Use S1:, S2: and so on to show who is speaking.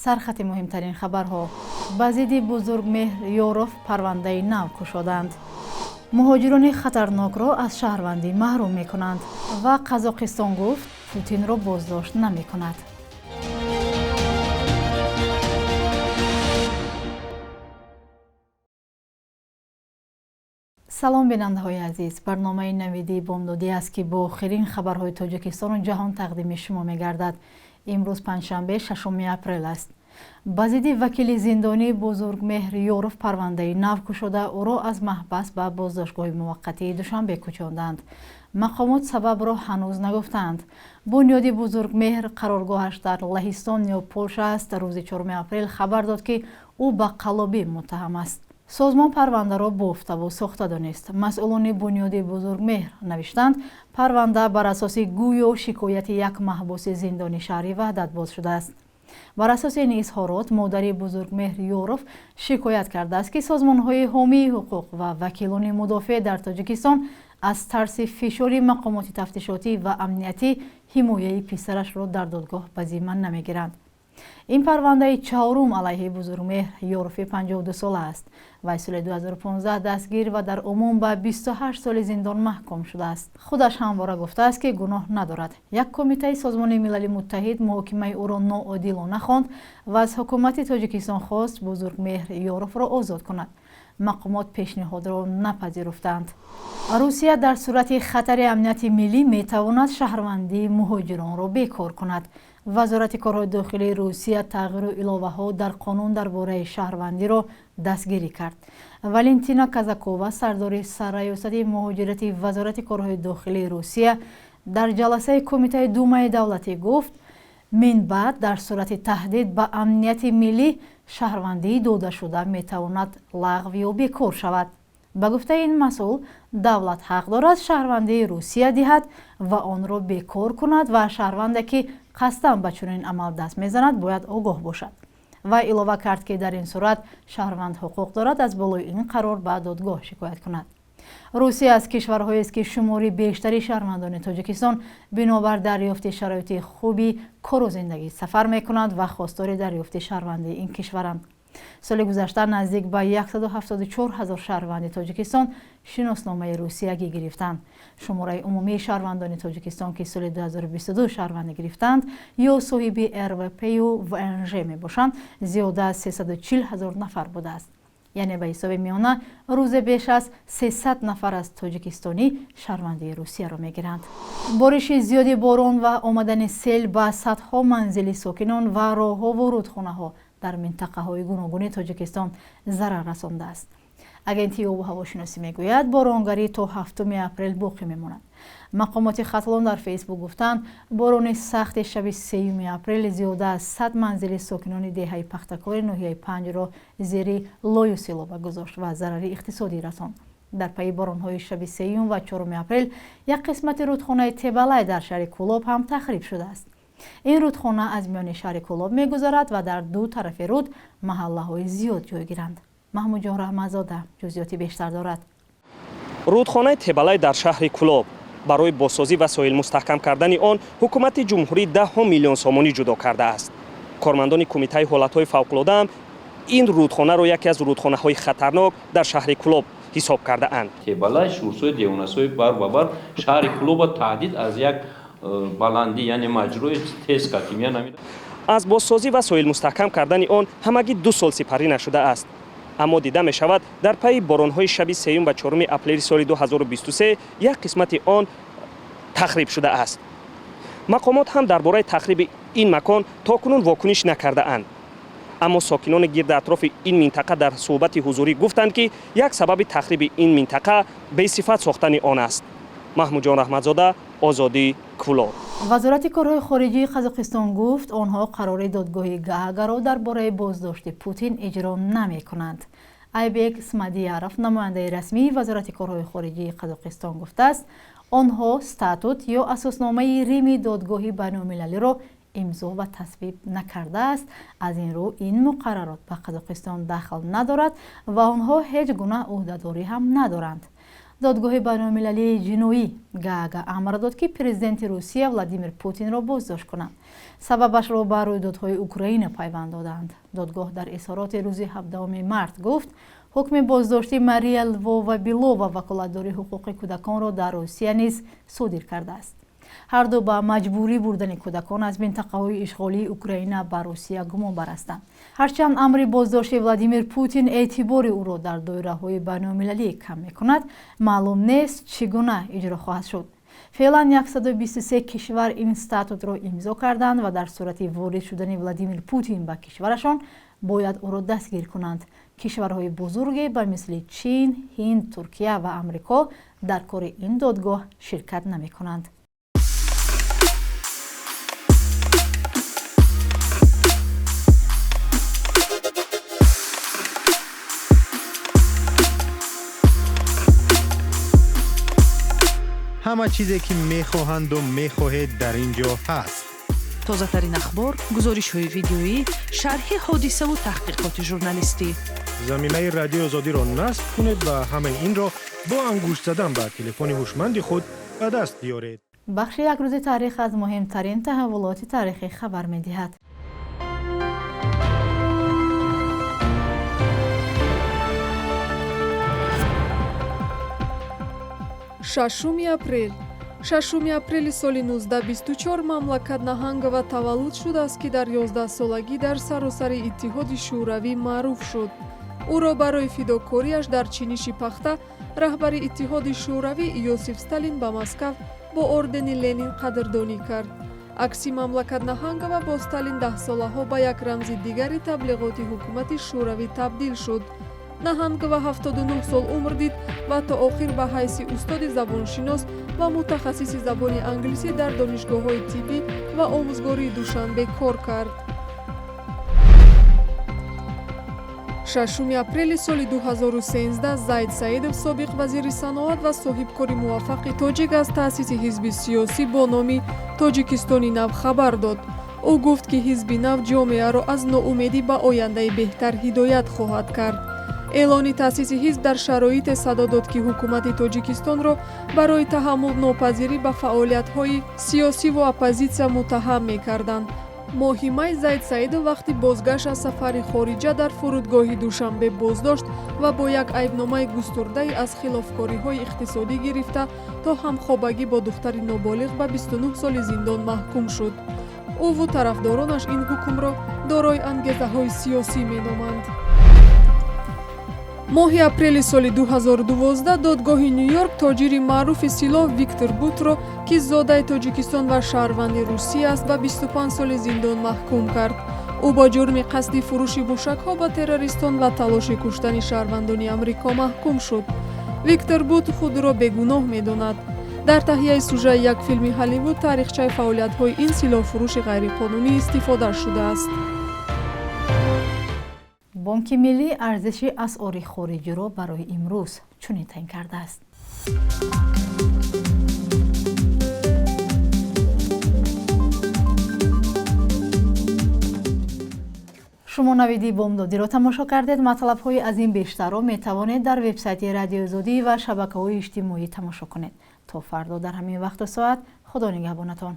S1: Сархати муҳимтарин хабарҳо. Ба зидди Бузургмеҳр Ёров парвандаи нав кушоданд. Муҳоҷирони хатарнокро аз шаҳрвандӣ маҳрум мекунанд ва Қазоқистон гуфт, Путинро боздошт намекунад. Салом, бинандаҳои азиз. Барномаи навидии бомдодӣ аст, ки бо охирин хабарҳои Тоҷикистону ҷаҳон тақдими шумо мегардад. Имрӯз панҷшанбе, 6 апрел аст. Ба зидди вакили зиндонӣ Бузургмеҳр Ёров парвандаи нав кушода, ӯро аз маҳбас ба боздоштгоҳи муваққатии Душанбе кӯчонданд. Мақомот сабабро ҳанӯз нагуфтаанд. Бунёди Бузургмеҳр, қароргоҳаш дар Лаҳистон ё Полша аст, рӯзи 4 апрел хабар дод, ки ӯ ба қаллобӣ муттаҳам аст. Созмон парвандаро бофтаву сохта донист. Масъулони бунёди Бузургмеҳр навиштанд, парванда бар асоси гӯё шикояти як маҳбуси зиндони шаҳри Ваҳдат боз шудааст. Бар асоси ин изҳорот, модари Бузургмеҳр Ёров шикоят кардааст, ки созмонҳои ҳомии ҳуқуқ ва вакилони мудофеъ дар Тоҷикистон аз тарси фишори мақомоти тафтишотӣ ва амниятӣ ҳимояи писарашро дар додгоҳ ба зимма намегиранд. Ин парвандаи чаҳорум алайҳи Бузургмеҳр Ёрофи 52 сола аст. Вай соли 2015 дастгир ва дар умум ба 28 соли зиндон маҳкум шудааст. Худаш ҳамвора гуфтааст, ки гуноҳ надорад. Як кумитаи Созмони Милали Муттаҳид муҳокимаи ӯро ноодилона хонд ва аз ҳукумати Тоҷикистон хост, Бузургмеҳр Ёровро озод кунад. Мақомот пешниҳодро напазируфтанд. Русия дар сурати хатари амнияти миллӣ метавонад шаҳрвандии муҳоҷиронро бекор кунад. Вазорати корҳои дохилии Русия тағйиру иловаҳо дар қонун дар бораи шаҳрвандиро дастгирӣ кард. Валентина Казакова, сардори сарраёсати муҳоҷирати Вазорати корҳои дохилии Русия, дар ҷаласаи Кумитаи Думаи давлатӣ гуфт, минбаъд дар сурати таҳдид ба амнияти миллӣ шаҳрвандии додашуда метавонад лағв ё бекор шавад. Ба гуфтаи ин масъул, давлат ҳақ дорад шаҳрвандии Русия диҳад ва онро бекор кунад ва шаҳрванде, ки қасдан ба чунин амал даст мезанад, бояд огоҳ бошад. Ва илова кард, ки дар ин сурат шаҳрванд ҳуқуқ дорад аз болои ин қарор ба додгоҳ шикоят кунад. Русия аз кишварҳоест, ки шумори бештари шаҳрвандони Тоҷикистон бинобар дарёфти шароити хуби кору зиндагӣ сафар мекунанд ва хостори дарёфти шаҳрвандии ин кишваранд. Соли гузашта наздик ба 174 ҳазор шаҳрванди Тоҷикистон шиносномаи русиягӣ гирифтанд. Шумораи умумии шаҳрвандони Тоҷикистон, ки соли 2022 шаҳрвандӣ гирифтанд ё соҳиби РВПю ВНЖ мебошанд, зиёда аз 340 ҳазор нафар будааст. Яъне ба ҳисоби миёна рӯзе беш аз 300 нафар аз тоҷикистонӣ шаҳрвандии Русияро мегиранд. Бориши зиёди борон ва омадани сел ба садҳо манзили сокинон ва роҳҳову рудхонаҳо дар минтақаҳои гуногуни Тоҷикистон зарар расондааст. Агентии обу ҳавошиносӣ мегӯяд, боронгарӣ то 7 апрел боқӣ мемонад. Мақомоти Хатлон дар Фейсбук гуфтанд, борони сахти шаби 3 апрел зиёда аз 100 манзили сокинони деҳаи Пахтакори ноҳияи Панҷро зери лою силоба гузошт ва зарари иқтисодӣ расонд. Дар пайи боронҳои шаби 3 ва 4 апрел як қисмати рудхонаи Тебалай дар шаҳри Кӯлоб ҳам тахриб шудааст. Ин рудхона аз миёни шаҳри Кӯлоб мегузарад ва дар ду тарафи руд маҳаллаҳои зиёд ҷойгиранд. Маҳмудҷон Раҳматзода ҷузъиёти бештар дорад.
S2: Рудхонаи Тебалай дар шаҳри Кӯлоб барои бозсозӣ ва соҳил мустаҳкам кардани он ҳукумати ҷумҳурӣ даҳҳо миллион сомонӣ ҷудо кардааст. Кормандони Кумитаи ҳолатҳои фавқулодаам ин рудхонаро яке аз рудхонаҳои хатарнок дар шаҳри Кӯлоб ҳисоб кардаанд.
S3: Тебалай, Шурсои, Девонасои бар ба бар шаҳри Кӯлоба таҳдид аз як баландӣ, яъне маҷрои тез катимия.
S2: Аз бозсозӣ ва соҳил мустаҳкам кардани он ҳамагӣ 2 сол сипарӣ нашудааст. Аммо дида мешавад, дар пайи боронҳои шаби 3 ва 4 апрели соли 2023 як қисмати он тахриб шудааст. Мақомот ҳам дар бораи тахриби ин макон то кунун вокуниш накардаанд. Аммо сокинони гирди атрофи ин минтақа дар суҳбати ҳузурӣ гуфтанд, ки як сабаби тахриби ин минтақа бесифат сохтани он аст. Маҳмудҷон Раҳматзода, Озодӣ, Кӯлоб.
S1: Вазорати корҳои хориҷии Қазоқистон гуфт, онҳо қарори додгоҳи Гаагаро дар бораи боздошти Путин иҷро намекунанд. Айбек Смадияров, намояндаи расмии Вазорати корҳои хориҷии Қазоқистон, гуфтааст, онҳо статут ё асосномаи Рими додгоҳи байналмилалиро имзо ва тасвиб накардааст. Аз ин рӯ ин муқаррарот ба Қазоқистон дахл надорад ва онҳо ҳеҷ гуна ӯҳдадорӣ ҳам надоранд. Додгоҳи байналмилалии ҷиноӣ Гаага амр дод, ки президенти Русия Владимир Путинро боздошт кунанд. Сабабашро ба рӯйдодҳои Украина пайванд доданд. Додгоҳ дар изҳороти рӯзи 17 март гуфт, ҳукми боздошти Мария Лвова Белова, ваколатдори ҳуқуқи кӯдаконро дар Русия низ содир кардааст. Ҳарду ба маҷбурӣ бурдани кӯдакон аз минтақаҳои ишғолии Украина ба Русия гумонбар ҳастанд. Ҳарчанд амри боздошти Владимир Путин эътибори ӯро дар доираҳои байналмилалӣ кам мекунад, маълум нест, чӣ гуна иҷро хоҳад шуд. Феълан 123 кишвар ин статутро имзо карданд ва дар сурати ворид шудани Владимир Путин ба кишварашон бояд ӯро дастгир кунанд. Кишварҳои бузурге ба мисли Чин, Ҳинд, Туркия ва Амрико дар кори ин додгоҳ ширкат намекунанд.
S4: Ҳама чизе ки мехоҳанду мехоҳед, дар ин ҷо ҳаст.
S5: Тозатарин ахбор, гузоришҳои видеоӣ, шарҳи ҳодисаву таҳқиқоти журналистӣ.
S4: Замимаи Радиои Озодиро насб кунед ва ҳамаи инро бо ангушт задан ба телефони ҳушманди худ ба даст биёред.
S1: Бахши «Як рӯзи таърих» аз муҳимтарин таҳаввулоти таърихӣ хабар медиҳад.
S6: 6 апрел. 6 апрели соли 1924 Мамлакат Наҳангова таваллуд шудааст, ки дар 11-солагӣ дар саросари Иттиҳоди Шӯравӣ маъруф шуд. Ӯро барои фидокориаш дар чиниши пахта раҳбари Иттиҳоди Шӯравӣ Иосиф Сталин ба Москав бо ордени Ленин қадрдонӣ кард. Акси Мамлакат Наҳангова бо Сталин даҳсолаҳо ба як рамзи дигари таблиғоти ҳукумати Шӯравӣ табдил шуд. Наҳангова 79 сол умр дид ва то охир ба ҳайси устоди забоншинос ва мутахассиси забони англисӣ дар донишгоҳҳои тиббӣ ва омӯзгории Душанбе кор кард. 6 апрели соли 2013 Зайд Саидов, собиқ вазири саноат ва соҳибкори муваффақи тоҷик, аз таъсиси ҳизби сиёсӣ бо номи Тоҷикистони нав хабар дод. Ӯ гуфт, ки ҳизби нав ҷомеаро аз ноумедӣ ба ояндаи беҳтар ҳидоят хоҳад кард. Эълони таъсиси ҳизб дар шароите садо дод, ки ҳукумати Тоҷикистонро барои таҳаммулнопазирӣ ба фаъолиятҳои сиёсиву оппозитсия муттаҳам мекарданд. Моҳи май Зайд Саидов вақти бозгашт аз сафари хориҷа дар фурудгоҳи Душанбе боздошт ва бо як айбномаи густурдаи аз хилофкориҳои иқтисодӣ гирифта то ҳамхобагӣ бо духтари ноболиғ ба 29 соли зиндон маҳкум шуд. Ӯву тарафдоронаш ин ҳукмро дорои ангезаҳои сиёсӣ меноманд. Моҳи апрели соли 2012 додгоҳи Ню-Йорк тоҷири маъруфи силоҳ Виктор Бутро, ки зодаи Тоҷикистон ва шаҳрванди Русия аст, ба 25 соли зиндон маҳкум кард. Ӯ бо ҷурми қасди фурӯши мушакҳо ба террористон ва талоши куштани шаҳрвандони Амрико маҳкум шуд. Виктор Бут худро бегуноҳ медонад. Дар таҳияи сужаи як филми Ҳолливуд таърихчаи фаъолиятҳои ин силоҳфурӯши ғайриқонунӣ истифода шудааст.
S1: Бонки Миллӣ арзиши асъори хориҷиро барои имрӯз чунин таъин кардааст. Шумо «Навиди бомдодиро» тамошо кардед. Матлабҳои аз ин бештарро метавонед дар вебсайти Радиои Озодӣ ва шабакаҳои иҷтимоӣ тамошо кунед. То фардо дар ҳамин вақту соат, Худо нигаҳбонатон.